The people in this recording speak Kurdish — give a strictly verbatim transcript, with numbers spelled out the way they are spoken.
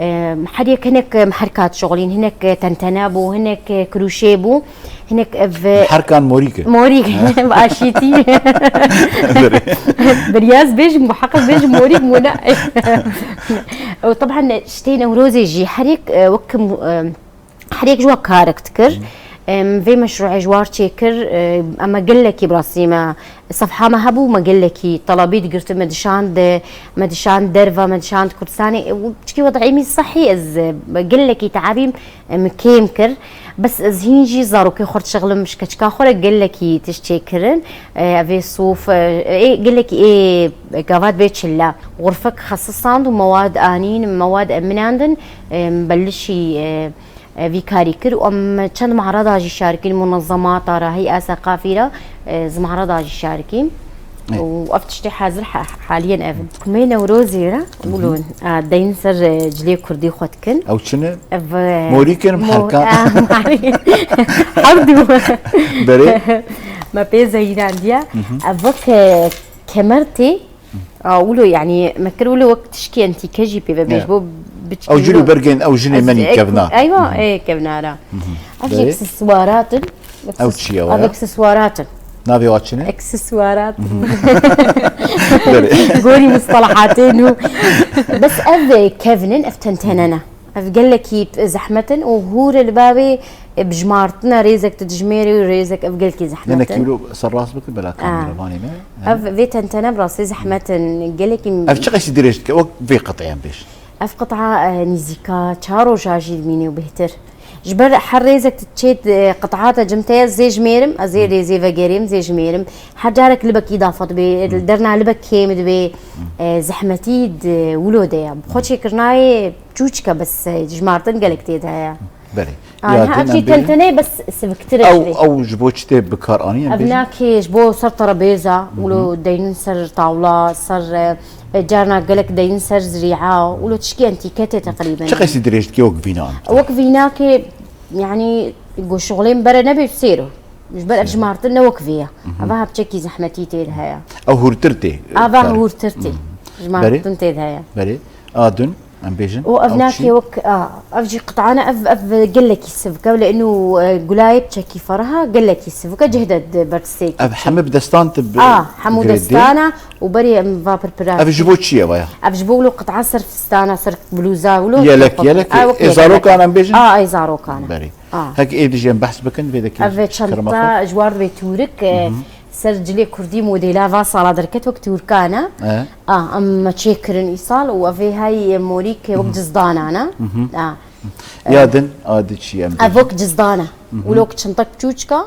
Em, her yek hinek, em, herka dişuxulîn, hinek, e, tentene bû, hinek, e, krûşê bû, hinek ev, e, Herkan morîk e. Morîk, bi aşîtî. Berê. Berê ez bêjim, muheqeq bêjim morîk bû ne. Û teban ştê Newrozê jî her yek, e, wek, e, her yek ji we karek dikir. Em, vê meşrûê ji war çêkir, e, em gelekî bi rastî me sefha me hebû, me gelekî telebî digirtin, me dişand, me dişand derve, me dişand Kurdistanê. Û çikî wed'ê min sehî ez, e, gelekî teabîm, e, min kêm kir. Bes ez hîn jî zarokê xwe dişixlim, ji keçika xwe re gelekî tişt çêkirin. E, evê sof, e, ê, gelekî ê gava dibê çille. Xurfek xesisand û mewad anîn, mewad eminandin, e, belişî, e, e, vî karî kir û em çend me'reda jî şarikîn, munezemata re, hey'e seqafî re, e, ji me'reda jî şarikîn. Ê. Û ev tiştê hazir ha-, haliyen ev. Kumê Newrozê re, wilo, a, deyn ser, e, cilê kurdî xwe dikin. Ew çi ne? Ev, e, Morîk in, mo-, herkan. A, morîk. Herdû. Berê? Me pê zehîrandiye. Ev wek, e, kemer tê. A, wilo, yanî, me kir wilo wek tişkî entîke jî pê ve bêj, bo biçkî. Ew cil û bergên ew jinê menî kevnar. Eywa, ê, kevnara. Ev jî ekseswarat in. Ew çi ye? Ev ekseswarat in. Navê wa çi ne? Ekseswarat in. Gorî mustalahatê nû. Bes ev, e, kevn in, ev tentene ne. Ev gelekî zehmet in û hûr e li bavê, e, bi jimartina rêzek tu dijmêrî û rêzek ev gelekî zehmet in. Gelekî wilo ser rast bikin bela kamera vanê me. Ev vê tentene bi rastî zehmet in. Gelekî. Ev çi qesî dirêj dike? Wek vê qit'ê em bêjin. Ev qit'a, e, nîzîka çar roja jî dimîne û bêhtir. Ji ber her rêzek tu çê, e, qit'a te cim te ye, zê jimêrim, ez ê rêzê vegerêm, zê jimêrim. Her carek libek îdafe dibe, derna libek kêm dibe, e, zehmetî di wilo de ye. Bi xwe çêkirnayê çûçik e, bes, e, jimartin gelek tê de heye. Belê. Aa, ya niha din ev jî em bêjin, tenteneyê bes siviktir e ew, ji vê. Ew ji bo çi tê bi kar anî em bêjin? Ev nake ji bo ser terebêza, wilo deynin ser tawla, ser, e, carna gelek deynin ser zirî'a, wilo tişkî entîke tê teqrîben. Çi qesî dirêj dike wek vîna em? Wek vînakê, yanî, ku şixulên bere nebe sêro. Ji ber ev jimartin ne wek vê ye. Ava hepçekî zehmetî tê de heye. Ew hûrtir tê. Ava hûrtir tê. Jimartin tê de heye. Berê. A din. Em bêjin. Û ev nakê wek, a, ev jî qit'ane, ev, ev gelekî sivik e, lê inu, e, gulayê bi çekî ferha gelekî sivik e, cih de di bertisêkî. Ev hemî bi destan tu bi. A, hemû destana û berê em va pirpira. Ev ji bo çi ye vaya? Ev ji bo wilo qit'a ser fistana, ser blûza, wilo. Yelek, yelek. A, wek ê zarokan em bêjin? A, ê zarokan. Berê. A. Hek ê dijî em behs bikin, vê dekî. Ev çanta ji war vê tûrik, e, Ser cilê kurdî modela va sala derket wek tûrkan e. E. A, em me çêkirin îsal û ev ê hey morîk wek cizdanan e. A. Ya din, a di çi em bêjin? Ev wek cizdan e. Wilo wek çintek çûçka.